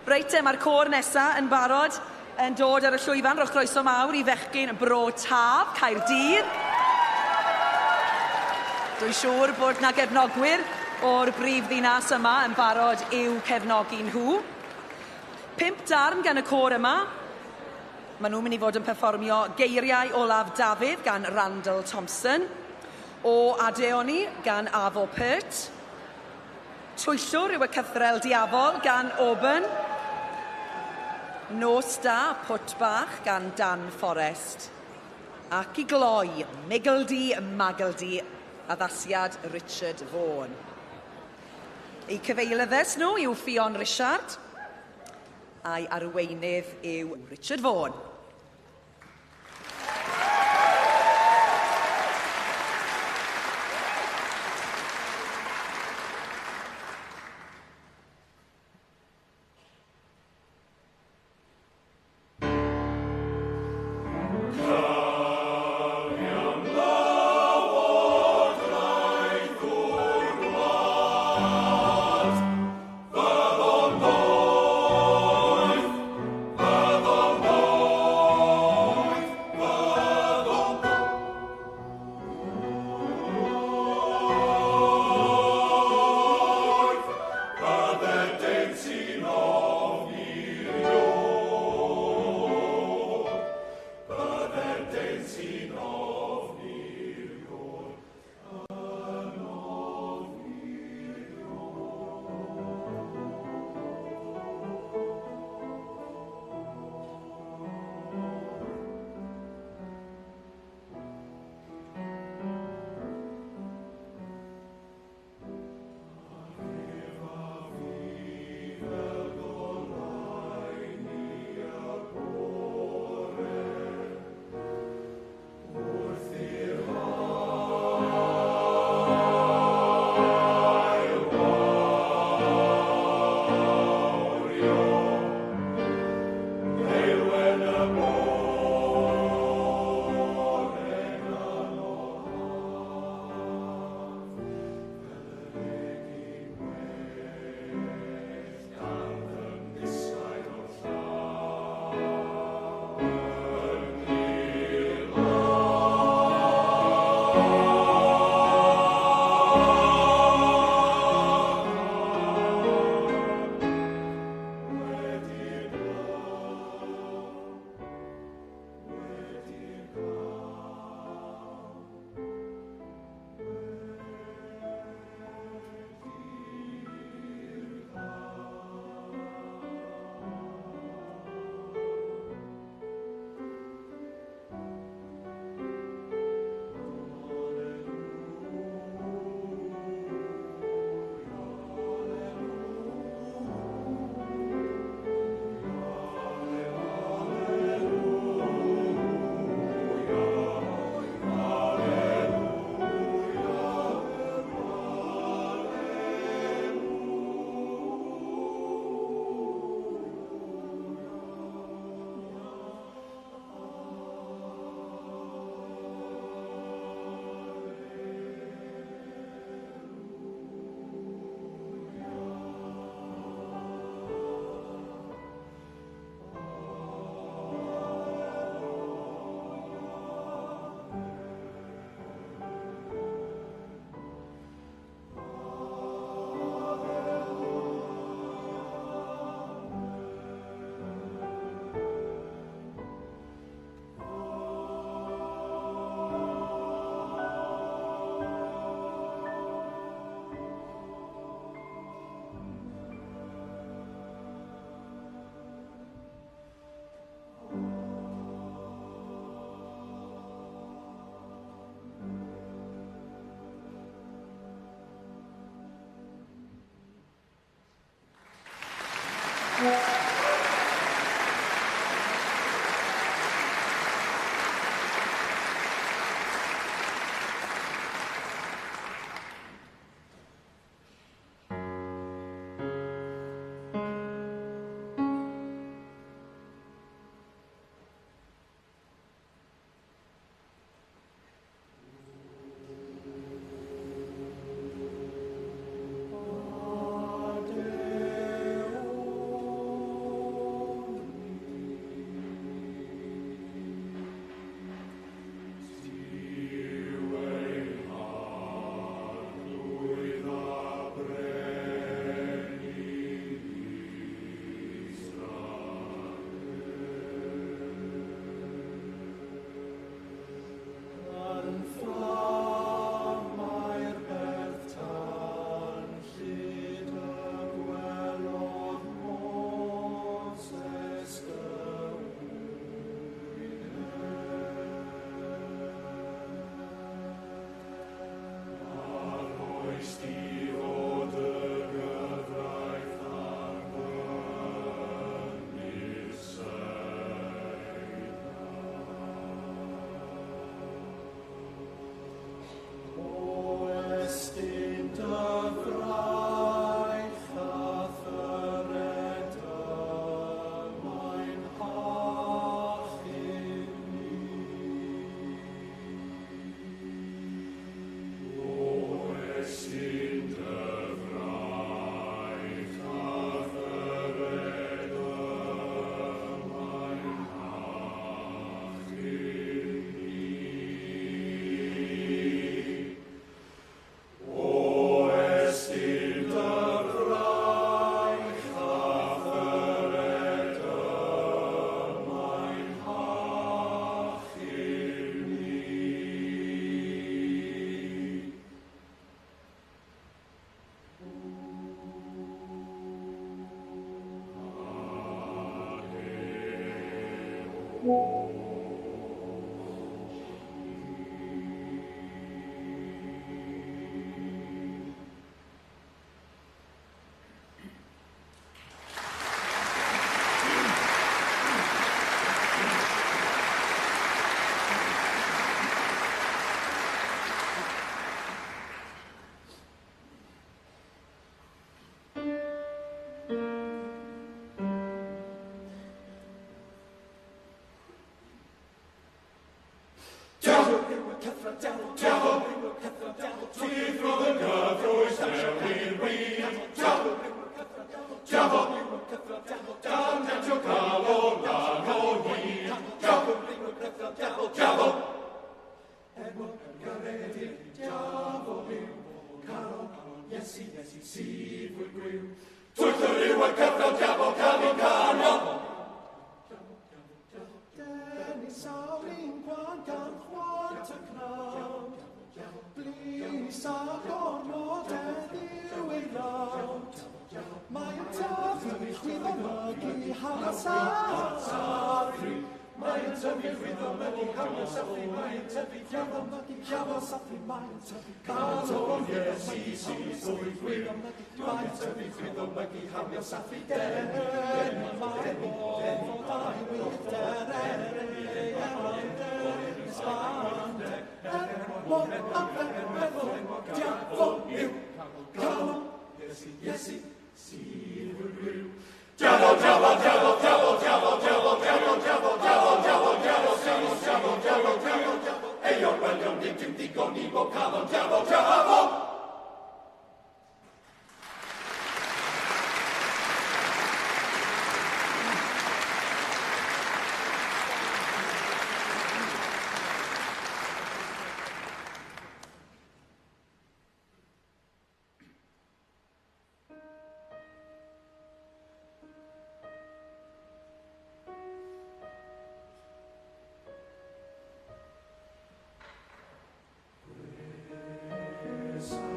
Reit te, mae'r côr nesa yn barod yn dod ar y llwyfan. Rhowch croeso mawr i fechgyn Bro Taf, Caerdydd. Dwi'n siŵr bod 'na gefnogwyr o'r brif ddinas yma yn barod i'w cefnogi nhw. 5 darn gan y côr yma. Maen nhw'n mynd i fod yn perfformio Geiriau Olaf Dafydd gan Randall Thompson, O Adeoni gan Arvo Pärt, Twyllwr yw y Cythrel Diafol gan Auburn, Nos Da, Pwt Bach gan Dan Forrest, ac i gloi, Miggledy Maggledy, addasiad Richard Vaughan. Eu cyfeilyddes nhw yw Ffion Rishard, a'i arweinydd yw Richard Vaughan. Yes.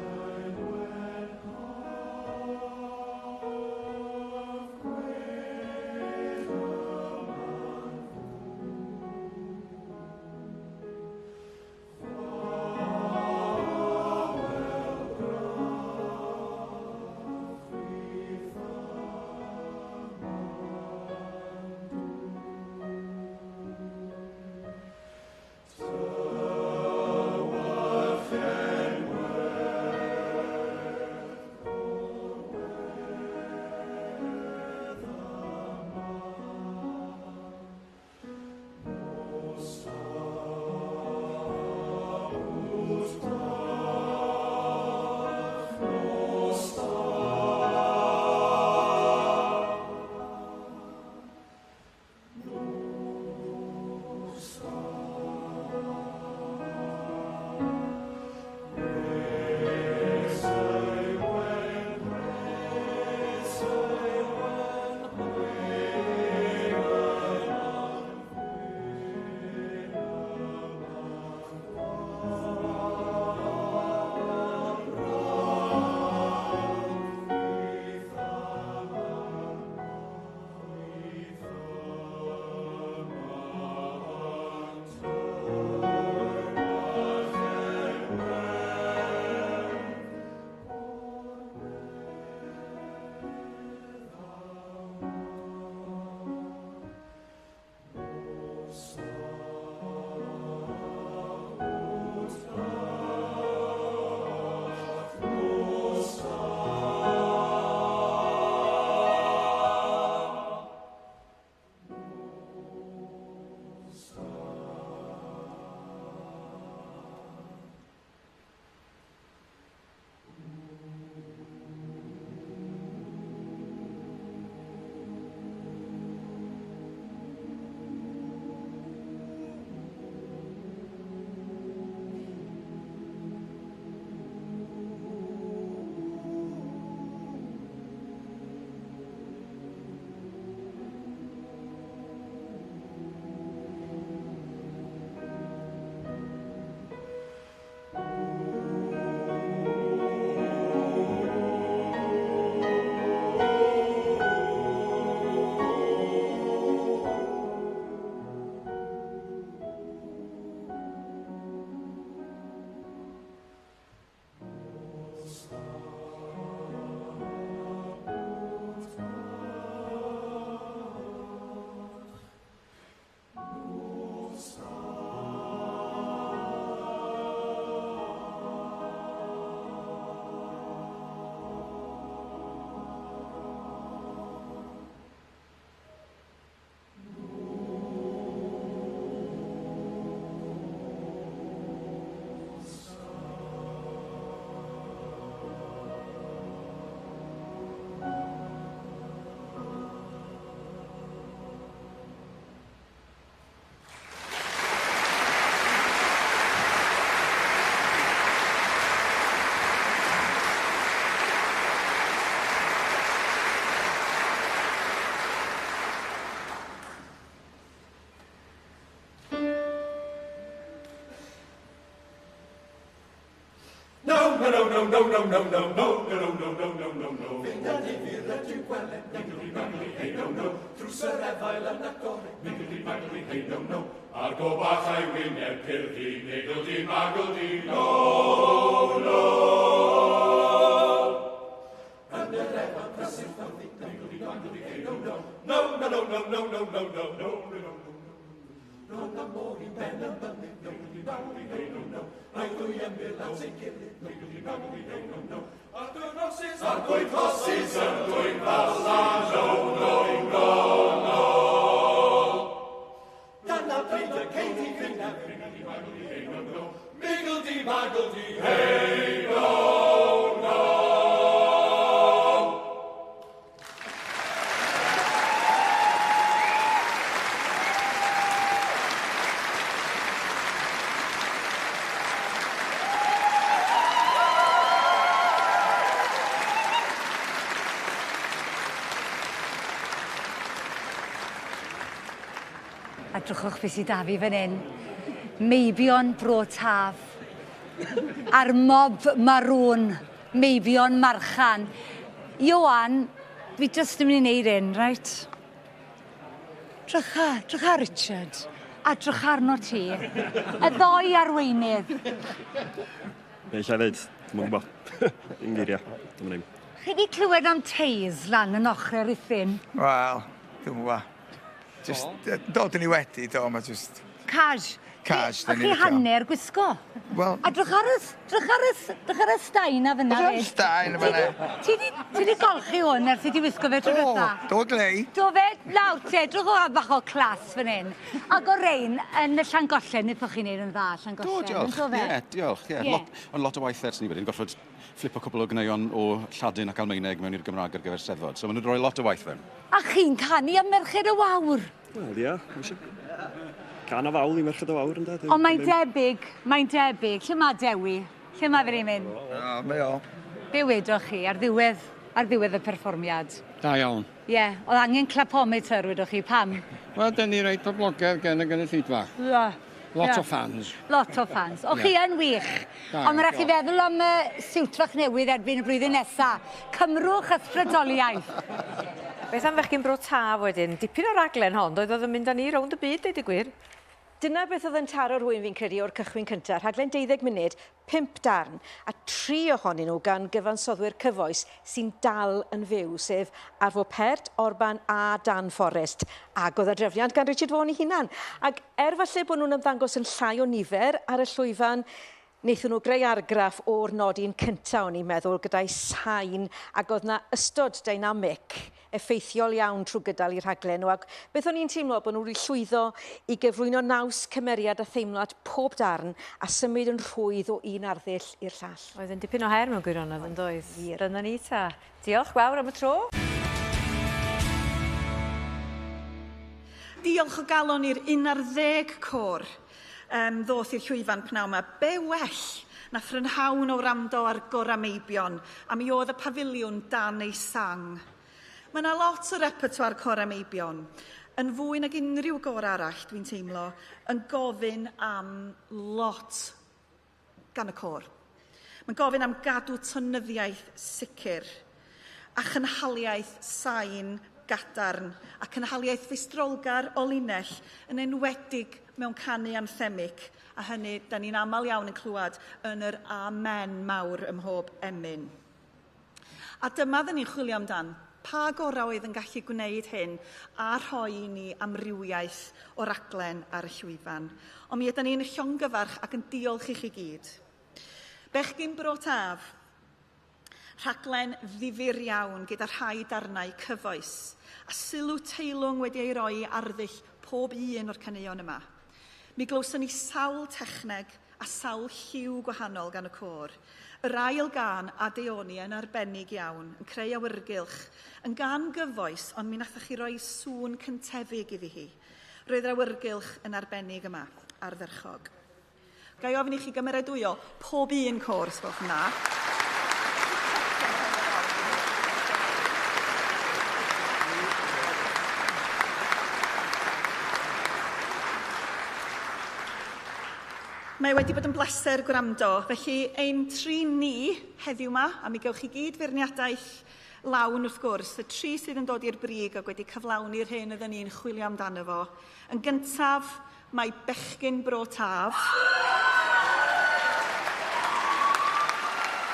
no, no, no, no, no, no, no, no, no, no, no, no. Fynd â difyr ydyw gweled, Miggledy maggly, hey no no, drws yr efail yn agored, Miggledy maggly, hey no no, a'r gobach a'i wyneb purddu, Miggledy maggledy, no, no. Yn yr efail prysur fforddi, Miggledy maggly, hey no no, no, no, no, no, no, no, no, no, no, no, no, no. Rhwng y môr i ben y mynydd, Miggledy maggly, hey no no, a'i ddwy emyl at ei gilydd, Miggledy maggly, hey no no, a'r dwy rosys, a'r dwy rosys yn dwyn fala, no, no, no, no. Dyna pryd y cei di gynnar, Miggledy maggly, hey no no, Miggledy maggledy, hey no, no. A drychwch be sy 'da fi fan 'yn. Meibion Bro Taf. A'r mob marŵn. Meibion Marchan. Ioan, fi jyst yn mynd i neud un, reit? Drycha, drycha Richard. A drycha arno ti. Y ddoi arweinydd. Be alla i ddeud? Dwi'm yn gwbo. Dim geiria. Dwi'm yn Chi 'di clywed am Teis lan yn ochre Rhuthun? Wel, dwi'm yn gwbo. Jyst do, dyn ni wedi, do, ma' jyst... Cash. Cash, dyn ni. Chi hanner gwisgo. Wel... A drych ar y, drych ar y, drych ar y staen na fyna. Drych ar y staen fyna. Ti di, ti di golchi hwn ers i ti wisgo fe tro dwytha? Do, do glei. Do fe, lawr te, drych o bach o clas fan hyn. Ac o rein, yn y Llangollen, wnaethoch chi wneud yn dda, Llangollen. Do, diolch. Ie, diolch. Ie, yeah. Lot, ond lot o waith ers ni wedyn, gorfod flipo cwpl o gneuon o Lladin ac Almaeneg mewn i'r Gymraeg ar gyfer Steddfod. So maen nhw'n rhoi lot o waith fewn. A chi'n canu am Merched y Wawr? Wel, ia. Can o fawl i Merched y Wawr, ynde? Ond mae'n debyg, mae'n debyg. Lle mae Dewi? Lle mae fe'n mynd? O, mae o. Be wedoch chi ar ddiwedd, ar ddiwedd y perfformiad? Da iawn. Ie, yeah, oedd angen clapometer, wedoch chi, pam? Wel, dyn ni reit poblogaidd gen y gynulleidfa. Ie. Lot yeah. o fans. Lot o fans. O, chi yn wych. Da, Ond mae rhaid chi feddwl am y siwt fach newydd erbyn y blwyddyn nesa. Cymrwch ysbrydoliaeth. Beth am fechgyn Bro Taf wedyn? Dipyn o raglen hon, doedd oedd yn mynd â ni rownd y byd, deud y gwir. Dyna beth oedd yn taro rhywun fi'n credu o'r cychwyn cyntaf. Rhaglen 12 munud, 5 darn, a 3 ohonyn nhw gan gyfansoddwyr cyfoes sy'n dal yn fyw, sef Arvo Pärt, Orban a Dan Forrest. Ac oedd adrefniant gan Richard Vaughan ei hunan. Ac er falle bod nhw'n ymddangos yn llai o nifer ar y llwyfan, wnaethon nhw greu argraff o'r nodyn cyntaf, o'n i'n meddwl, gyda'i sain, ac oedd na ystod dynamic effeithiol iawn trwy gydol eu rhaglen nhw. Ac beth o'n i'n teimlo bod nhw wedi llwyddo i gyflwyno naws, cymeriad a theimlad pob darn a symud yn rhwydd o un arddull i'r llall. Oedd yn dipyn o her mewn gwirionedd yn doedd? Dyna ni ta. Diolch Gwawr am y tro. Diolch o galon i'r 11 côr ddoth i'r llwyfan pnawn 'ma. Be well na phrynhawn o wrando ar gorau meibion, a mi oedd y pafiliwn dan ei sang. Mae yna lot o repertoire corau meibion, yn fwy nag unrhyw gôr arall, dwi'n teimlo, yn gofyn am lot gan y côr. Mae'n gofyn am gadw tonyddiaeth sicr, a chynhaliaeth sain gadarn, a cynhaliaeth feistrolgar o linell, yn enwedig mewn canu anthemic, a hynny, da ni'n aml iawn yn clywed yn yr amen mawr ym mhob emyn. A dyma ddyn ni'n chwilio amdan. Pa gorau oedd yn gallu gwneud hyn a rhoi i ni amrywiaeth o raglen ar y llwyfan. Ond mi ydyn ni'n llongyfarch ac yn diolch i chi gyd. Bechgyn Bro Taf, rhaglen ddifyr iawn gyda rhai darnau cyfoes, a sylw teilwng wedi ei roi i arddull pob un o'r caneuon yma. Mi glywson ni sawl techneg a sawl lliw gwahanol gan y côr. Yr ail gân a Deoni yn arbennig iawn, yn creu awyrgylch, yn gân gyfoes, ond mi nathoch chi roi sŵn cyntefig iddi hi. Roedd yr awyrgylch yn arbennig yma, ardderchog. Ga i ofyn i chi gymeradwyo pob un côr, os gwelwch yn dda. Mae wedi bod yn bleser gwrando, felly ein tri ni heddiw 'ma, a mi gewch chi gyd feirniadaeth lawn wrth gwrs, y tri sydd yn dod i'r brig ac wedi cyflawni'r hyn oedden ni'n chwilio amdano fo. Yn gyntaf, mae bechgyn Bro Taf.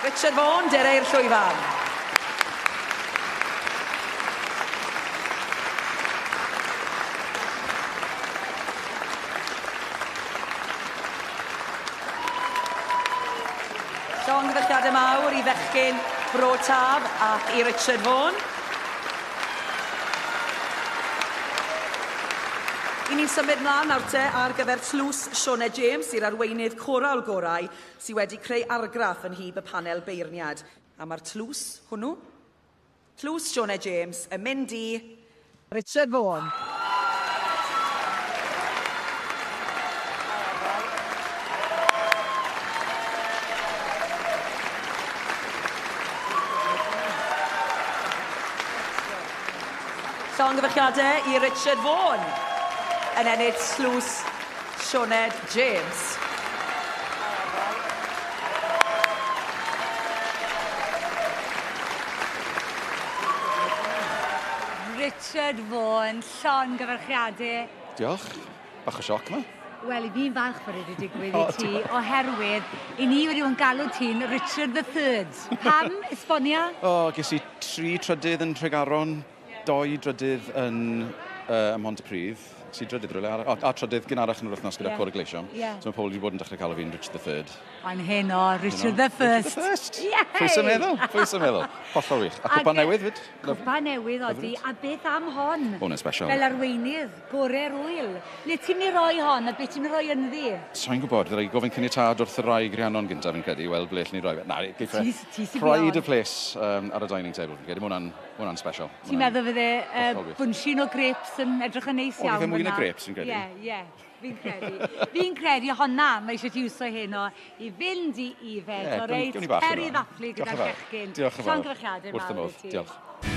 Richard Vaughan, dere i'r llwyfan. Llongyfarchiadau mawr i fechgyn Bro Taf ac i Richard Vaughan. I ni'n symud mlaen nawr te ar gyfer tlws Sioned James i'r arweinydd corawl gorau sydd wedi creu argraff yn hyb y panel beirniad. A mae'r tlws hwnnw, tlws Sioned James, yn mynd i Richard Vaughan. Llongyfarchiadau i Richard Vaughan yn ennill tlws Sioned James. Richard Vaughan, llongyfarchiadau. Diolch. Bach o sioc yma. Wel, i fi'n falch bod e wedi digwydd i ti, oherwydd i ni wedi bod yn galw ti'n Richard the Third. Pam? Esbonia? O, ges i 3 trydydd yn Tregaron, 2 drydydd yn ym Mhontypridd. Ges i drydydd rhywle arall. O, a trydydd gynharach yn yr wythnos gyda Côr y Gleision. So mae pobl wedi bod yn dechrau galw fi'n Richard the Third. Ond heno, Richard the First. Richard the First. Yay! Pwy sy'n meddwl? Pwy sy'n meddwl? Hollol wych. A cwpan newydd fyd. Cwpan newydd, odi. A beth am hon? Hwn yn special. Fel arweinydd, gore'r ŵyl. Le ti'n mynd i roi hon a beth ti'n mynd i roi ynddi? Sa i'n gwybod, fydda i gofyn caniatâd wrth y wraig Rhiannon gyntaf fi'n credu, i weld ble allen ni roi fe. Na, geiff e pride of place ar y dining table fi'n credu. Mae hwnna'n special. Ti'n meddwl fydde bwnshin o grapes yn edrych yn neis iawn? O, geith e mwy na grapes fi'n credu. Ie, ie. Fi'n credu. Fi'n credu honna, mae eisiau ti iwso heno i fynd i ifed, o reit, cer i ddathlu gyda'r bechgyn. Diolch yn fawr. Llongyfarchiadau mawr i ti. Diolch.